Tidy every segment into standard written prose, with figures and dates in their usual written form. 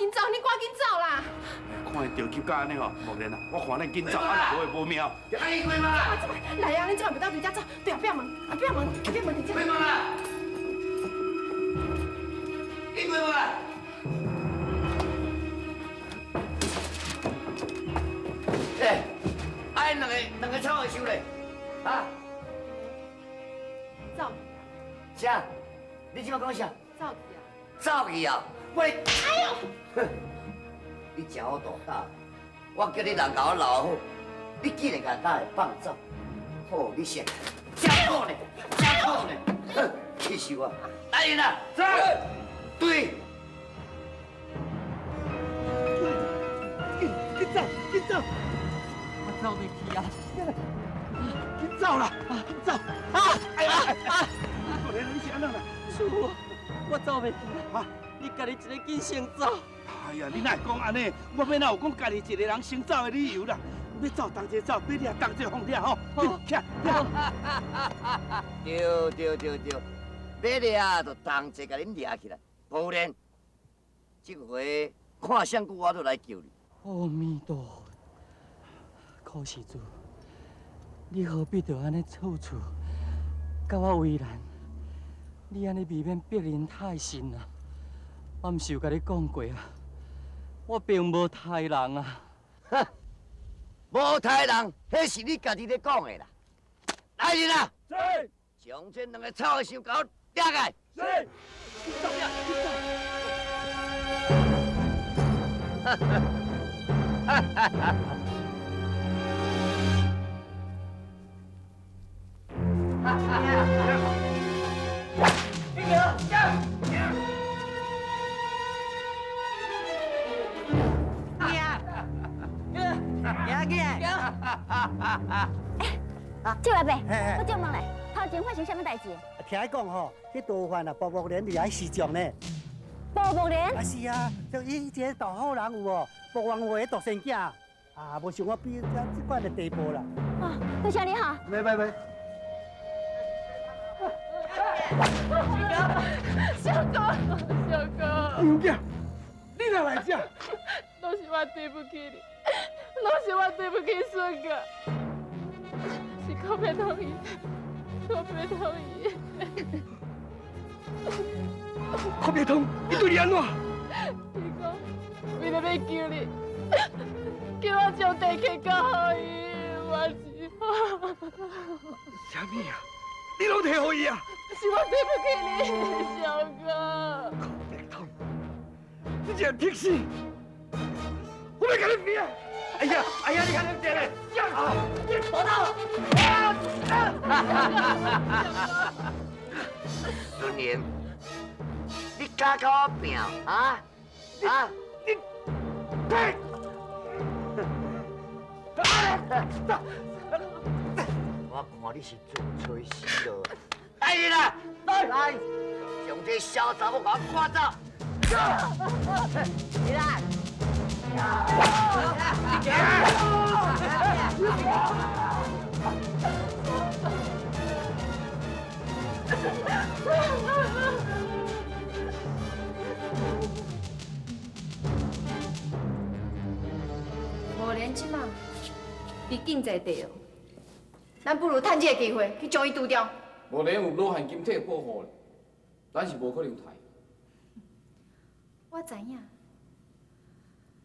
緊走，你趕緊走啦！看伊著急甲按呢吼，木蓮啊，我看咱緊走，啊若無會無命。哎，關門！來啊，恁這擺袂當對遮走，對後壁門，後壁門，後壁門佇遮。關門啊！你關門啊！欸，啊，𪜶兩個草的收咧，啊？走。啥？你這擺講啥？走去啊！走去啊！我，哎呦！哼，你真好大膽！我叫你人共我留好，你竟然共敢會放走？好，你先，真好呢，真好呢！哼，氣死我！來人啊！在。對。緊緊走，緊走！我走袂去啊！緊走啦！緊走！啊！哎呀！啊！木蓮，你是按怎啦？師父，我走袂去啊！你家己一个緊先走。哎呀，你哪會講按呢？我欲哪有講家己一個人先走的理由啦？欲走同齊走，欲掠同齊予掠吼！起來，對對對對，欲掠就同齊共恁掠起來。無然，這回看啥久我都來救你。阿彌陀佛，柯施主，你何必著按呢處處共我為難？你按呢未免逼人太甚啊！我毋是有共你講過啊，我並無刣人啊！哼，無刣人，彼是你家己咧講的啦。來人啊！是。將這兩个草的箱共我掠來。是。走呀，走。哈哈，哈哈哈！哈哈哈！你娘，行起来！哎，赵阿伯，我借问咧，头前发生啥物代志？听伊讲吼，彼逃犯啊，卜木莲伫遐示众呢。卜木莲？啊是啊，就伊一个大好人有无？卜王会的独生囝，啊，无想我比这这款的地步啦。啊，多谢你哈。袂袂袂。小哥，小哥。娘囝，你哪來遮？攏是我對不起你，攏是我對不起孫哥，是柯白同意，柯白同意。柯白通，伊對你按怎？伊講為了欲救你，叫我將地契交予伊，我只好。啥物啊？你攏提予伊啊？是我對不起你，小哥。柯白通，你這個畜生！我欲共你拼！哎呀，哎呀，你看你這個，啊，你躲到！孫英，你敢共我拼啊？啊！你，呸！我看你是自吹死咯！來人啊！來，來，將這小查某共我趕走！起來！無連這馬伫禁在地哦，咱不如趁這個機會去將伊除掉。無連有老漢金體保護，咱是無可能刣。我知影，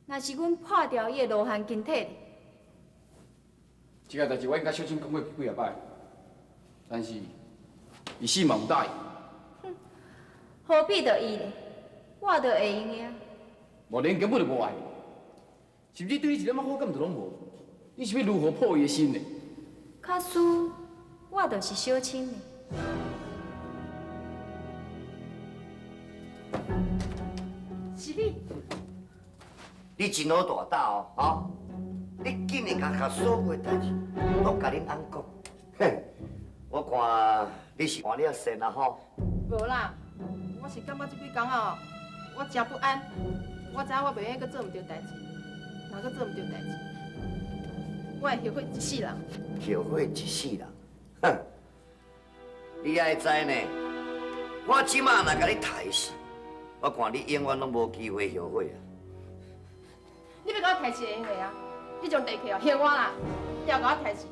若是阮破掉伊的羅漢金體，這个代誌我應該小心講過幾仔擺，但是伊死嘛毋答應。哼，何必著伊呢？我著會用的啊。無連根本就無愛你，甚至對你一點仔好感都攏無。你是欲如何破伊的心呢？假使我就是小青呢？是你。你真好大膽哦，哈！你竟然共共所有的代誌攏共恁翁講，哼！我看你是換了神啊吼。無啦，我是感覺這幾工哦，我誠不安。我知影我袂用閣做毋對代誌，若閣做毋對代誌，我會後悔一世人。後悔一世人，哼！你愛知呢，我這馬若共你刣死，我看你永遠攏無機會後悔啊！你欲共我刣死會用的啊？你將地契哦還我啦，你若共我刣死，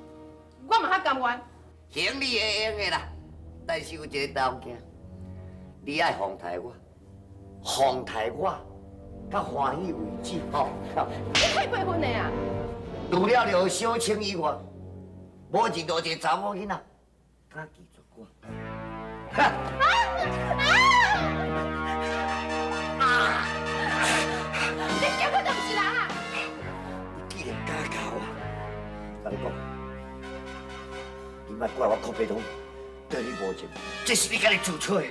我嘛較甘願。還你會用的啦，但是有一个條件，你愛放刣我，放刣我，較歡喜為止吼。你太過分了啊！除了劉小青以外，無任何一个查某囡仔敢拒絕我。哈！你根本就毋是人啊！你竟然敢咬我！共你講，你莫怪我柯白通對你無情，這是你家己做出的，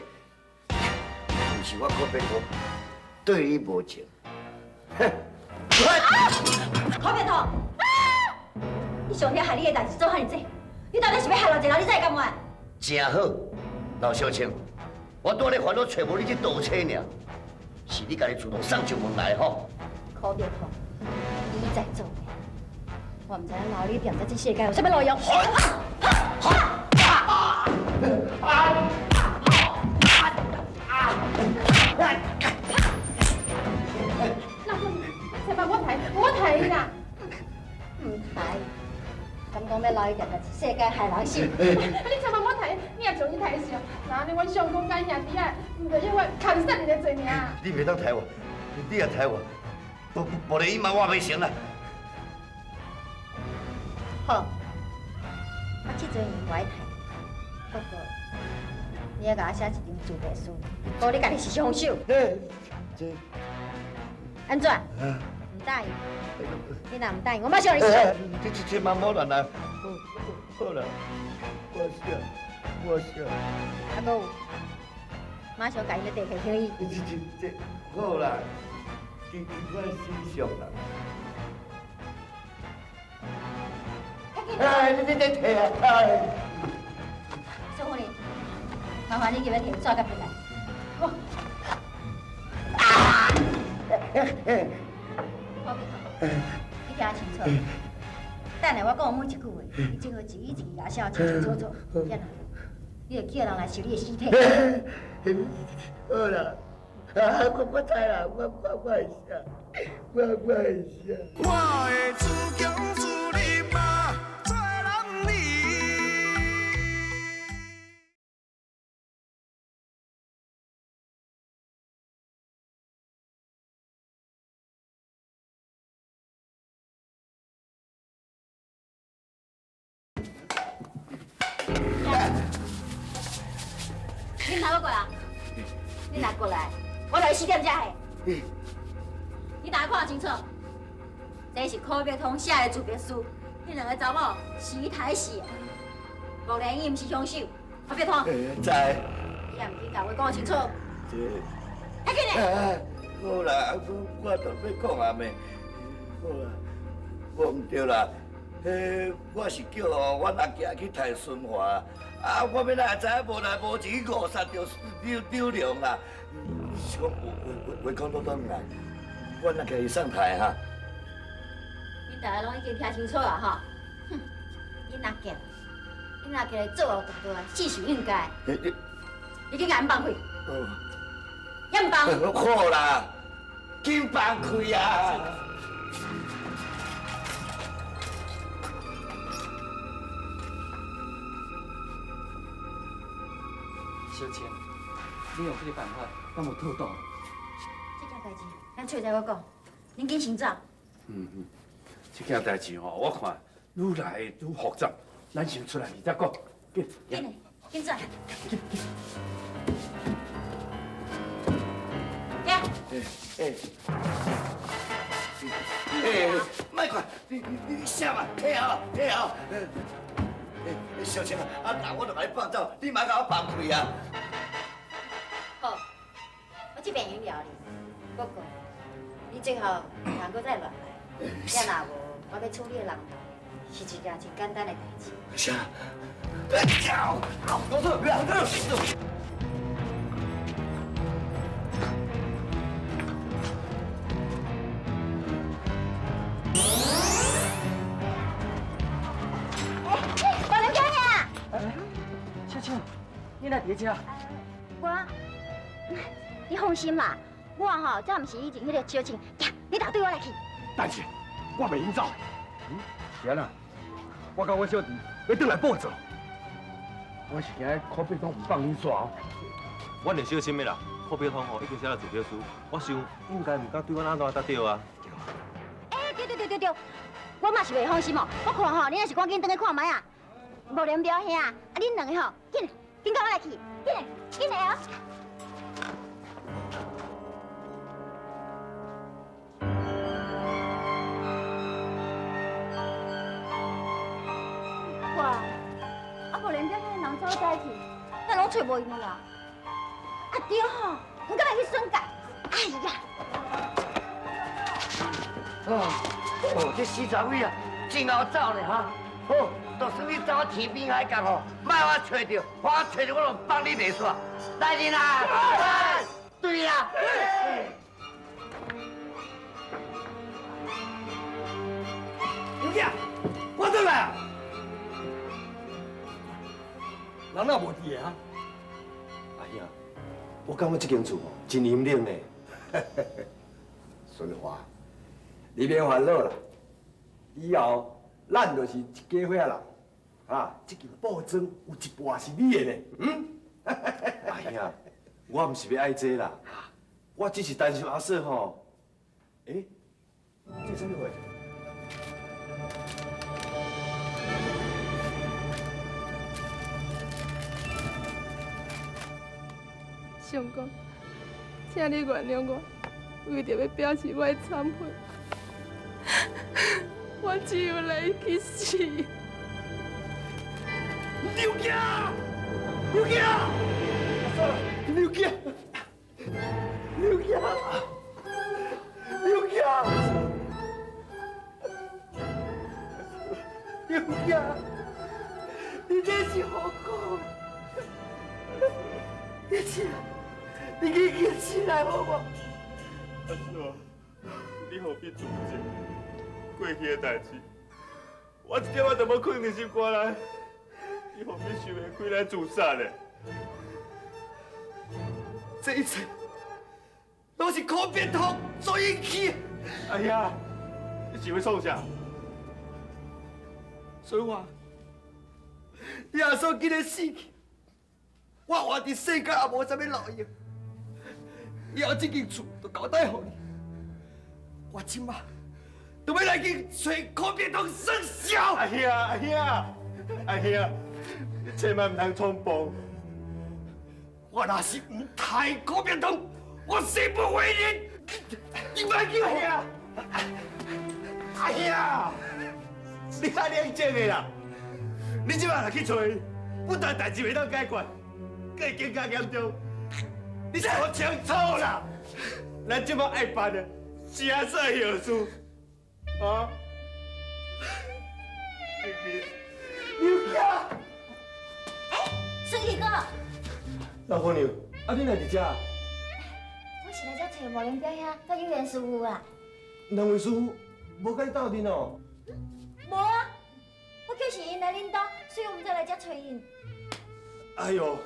毋是我柯白通對你無情。哼！柯白通，你上天害你的代誌做遐爾濟，你到底是欲害偌濟人，你才會甘願？真好，劉小青，我拄咧煩惱揣無你這盜車爾，是你家己主動送上門來吼。柯白通，你在做的，我毋知影留你踮在這世界有啥物路用。老夫人，千萬莫刣，莫刣伊啦！毋刣，敢講欲留伊踮在這世界害人死？你千萬莫刣，你若將伊刣死，那按呢，阮相公佮兄弟仔，毋就永遠牽殺你的罪名。你袂當刣我，你若刣我，無無無伊嘛我袂成啦。好，我這陣唔愛刣，不過你愛共我寫一張自白書，講你家己是兇手。這按怎？毋答應？你若毋答應，我馬上予你死。這這嘛無難啊。好啦，我寫，我寫。啊，閣有，馬上共伊的地契還伊。這好啦，這我身上啦。哎，你你你提啊！哎，宋夫人，麻煩你入去提紙佮筆來。好。啊！柯白通，你聽清楚。等下我講每一句話，你最好一字一字共寫清清楚楚。然後，你就叫人來收你的屍體。好啦，啊，我知啦，我會寫，我會寫。我會自強自立嘛，做男兒。你拿過來，你拿過來，我來死點才下。你大家看清楚，這是柯白通寫的自白書，彼兩個查某是伊刣死的，莫連伊毋是兇手。柯白通，知。你也毋緊共我講清楚。這，較緊嘞。好啦，我就欲講啊咩？好啦，我毋對啦，彼我是叫阮阿囝去刣孫華。啊！我欲哪會知影無來無去去誤殺著劉劉龍啦？是講話話講倒轉來，阮阿囝伊送刣哈。恁大家攏已經聽清楚啦吼！哼，恁阿囝，恁阿囝做惡大大，死是應該。你緊共放開！也毋放。好啦，緊放開啊！小青，你用這個辦法，敢有妥當？這件代誌，咱喙再閣講，恁緊先走。這件代誌吼，我看愈來愈複雜，咱先出來再講。緊，緊，緊走。行。莫看，你啥嘛？退後，退後。小青啊，啊，我著共你放走，你莫共我放開啊！好，我這邊用了你，不過你最好毋通閣再亂來，也若無，我欲處理的人頭，是一件真簡單的代誌。啥？老師，老師。你哪佇遮？我，你放心啦，我吼，才毋是以前彼个小青。行，你沓對我來去。但是我袂用走。嗯，是按怎？我佮阮小弟欲转来报仇。我是惊柯碧通毋放恁煞哦。阮会小心的啦，柯碧通吼已经写了自白书，我想应该毋敢对阮按怎才对啊。欸，对对对对对，我嘛是袂放心哦。我看吼，恁还是赶紧转去看觅啊。无连表兄，啊恁两个吼，紧紧佮我来去，紧来，紧来哦。哇，啊无连表兄人走早去，咱拢揣无因啦。啊对吼，毋敢会去损家。哎呀！哦，哦，这死查某啊，真𠢕走呢哈！好，就算你走到天边海角吼，莫我揣著，我揣著我就放你袂煞。来人啊！对啊！刘囝，我转来啊！人哪无伫个啊？阿兄，我感觉这间厝吼真阴冷呢。孙华，你免烦恼啦，以后咱就是一家伙仔人，啊，这间布庄有一半是你的呢，嗯？阿兄，我毋是欲爱这啦，我只是担心阿嫂吼。欸，这是啥物货？相公，请你原谅我，为著欲表示我的忏悔，我只有来去死。刘囝，刘囝，刘囝，刘囝，刘囝，刘囝，你这是何苦？你起来，你紧紧起来好无？阿嫂，你何必自责？过去的代志，我一点仔都无囥伫心肝内。你何必想袂开来自杀呢？这一切拢是柯变通所引起的。哎呀，你想欲创啥？孙华，你阿嫂今日死去，我活伫世间也无啥物路用，以后这间厝就交代予你。我这马就欲来去揣柯变通算账。阿兄，阿兄，阿兄，你千万毋通冲动。我若是毋杀柯变通，我誓不为人。你莫叫阿兄，阿兄，你较冷静的啦。你这马若去揣，不但代志袂当解决，阁会更加严重。你说清楚啦，咱这马爱办的是阿嫂的后事，啊？刘囝，哎，孙继哥，老姑娘，啊你来伫遮？我是来遮揣无连表兄，佮有缘师傅啊。两位师傅无佮你斗阵哦？无啊，我叫是𪜶来恁兜，所以我们才来遮揣𪜶。哎哟，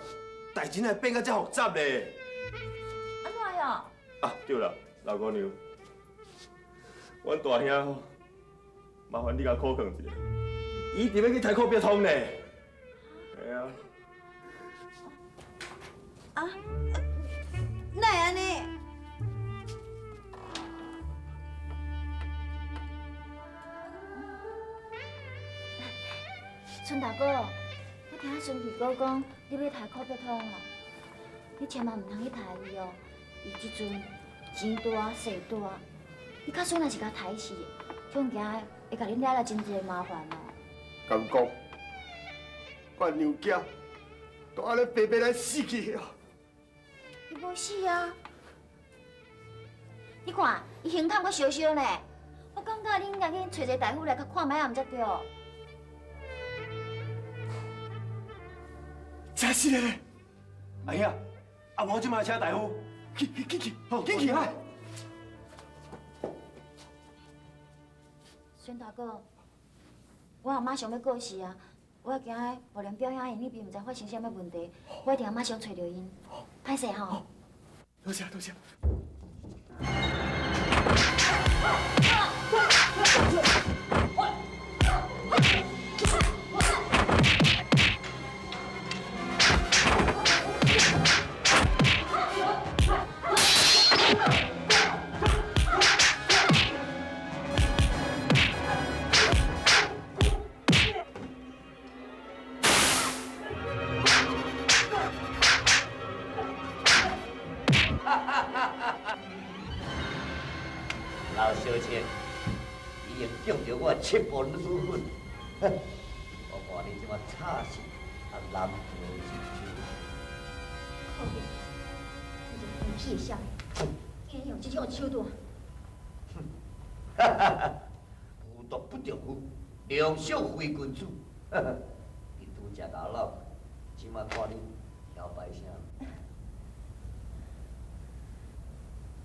代志哪会变甲遮复杂咧？按怎哟？啊，对啦，老姑娘，阮大兄吼，麻烦你共苦劝一下，伊伫欲去刣柯碧通呢。嘿啊。啊？哪会按呢？孙大哥，我听孙继哥讲，你欲刣柯碧通哦，你千万毋通去刣伊哦。伊这阵钱大势大，你假使若是共刣死，恐惊会共恁惹来真济麻烦哦。敢讲，我娘囝都按呢白白来死去哦。伊无死啊！你看，伊胸坎阁烧烧呢。我感觉你应该去揣一个大夫来共看觅仔，毋才对。真是的，哎呀，啊，我这马请大夫，去去去去，好，紧去啊！孙大哥，我阿马上欲过世啊，我惊无连表兄𪜶彼边毋知发生啥物问题，我一定马上揣著𪜶。歹势吼。多谢多谢。老小青，已经中著我七步女粉，哼！我看你这马插是啊南无一手。可别，你这个疯屁的少年，竟然用这种手段！哈哈哈！无毒不丈夫，两小非君子。你拄则甲我闹，这马看你摇摆啥？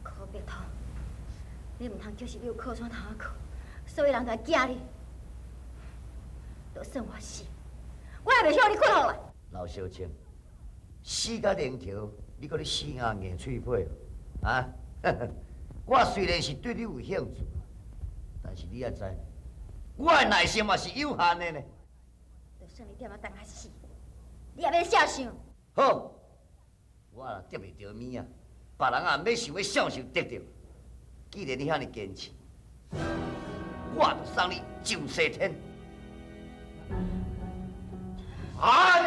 可别头，你毋通就是你有靠山通靠，所以人才惊你。就算我死，我也袂向你屈服啦。老小青，死甲连桥，你阁咧死硬硬喙皮啊？我虽然是对你有兴趣，但是你也知，我的耐心嘛是有限的呢。就算你踮仔等我死，你也免写想。好，我若得袂著物啊，别人也免想欲享受得著。既然你遐尔坚持，我就送你上西天。啊！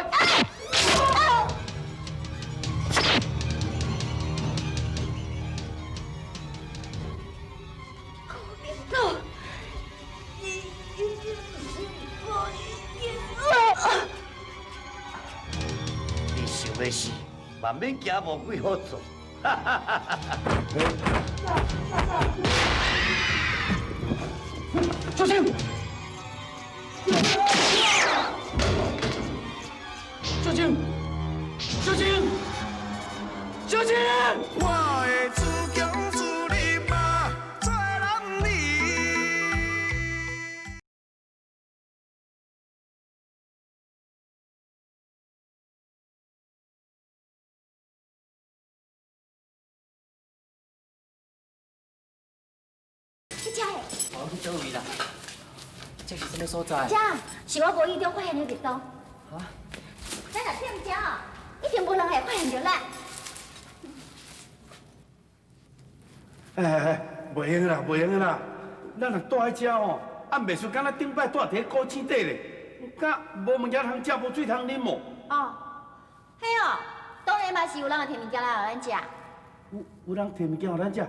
你想欲死，嘛免惊无鬼好做。小心！小心！小心！小心！我会自强自立嘛，做男儿。去吃的。我去佗位啦？这是啥物所在？这是我无意中发现的密道。啊？咱若踮遮哦，一定无人会发现著咱。哎哎哎，袂用啦，袂用啦！咱若蹛佇遮吼，啊，袂输敢若顶摆蹛伫古井底咧，敢无物件通食，无水通啉哦。哦，嘿哦，当然嘛是有人会提物件来予咱食。有人提物件予咱食？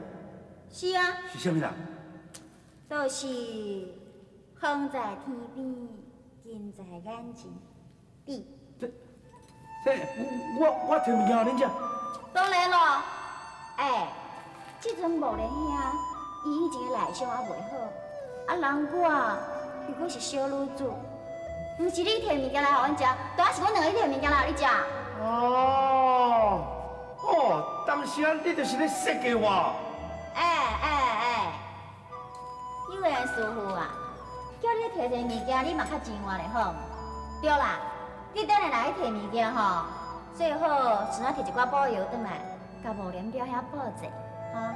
是啊。是啥物人？就是远在天边，近在眼前。你。这我提物件予恁食？当然咯，哎，这阵无莲兄，伊以前的内伤犹袂好，啊，人我又阁是小女子，毋是你提物件来予阮食，当然是阮两个提物件来予你食。哦，哦，当时啊，你就是咧设计我。哎哎哎，有缘师傅啊，叫你提一个物件，你嘛较情愿的好。对啦，你等下若去提物件吼，最好顺仔提一寡补药转来，共无莲表兄补者，哈。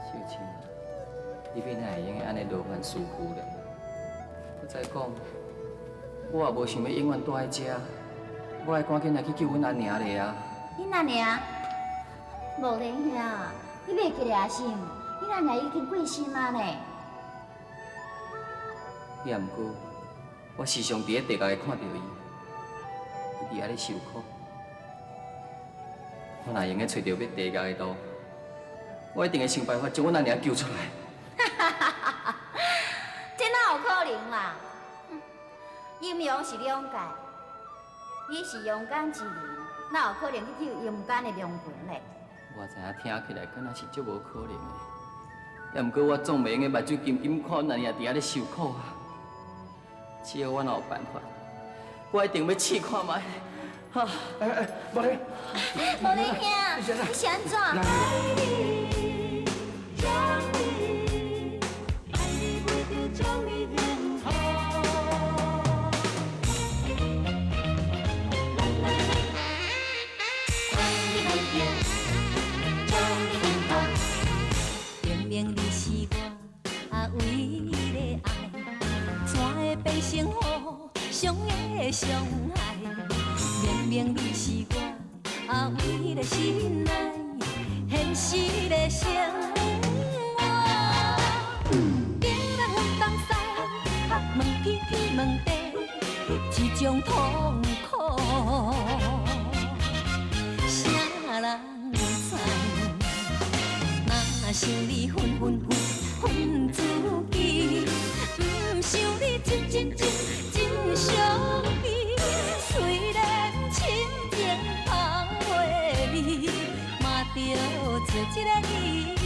秀清，你欲哪会用得按呢劳烦师傅咧？搁再讲，我也无想欲永远蹛佇遮，我爱赶紧来去救阮阿娘咧啊！恁阿娘？无莲兄，你袂记得啊是毋？恁阿娘已经过身啊呢。也毋过，我时常伫咧地狱会看著伊，伊伫遐咧受苦。我若用得揣著欲地狱的路，我一定会想办法将阮阿娘救出来。这哪有可能啦？阴阳是两界，你是阳间之人，哪有可能去救阴间的灵魂咧？我知影听起来敢若是足无可能的，也毋过我总袂用得目睭金金看阮阿娘伫遐咧受苦啊！只要我若有办法，我一定欲试看觅。哈！哎哎，无咧，无咧兄，你是按怎？明明你是我唯一的爱。傷害。明明你是我啊唯一的心愛，現實的生活。東人東西，問天天問地，這種痛苦，啥人知？若想你分分分分自己，毋想你真真真真傷悲。雖然深情放袂離，嘛著做一个伊。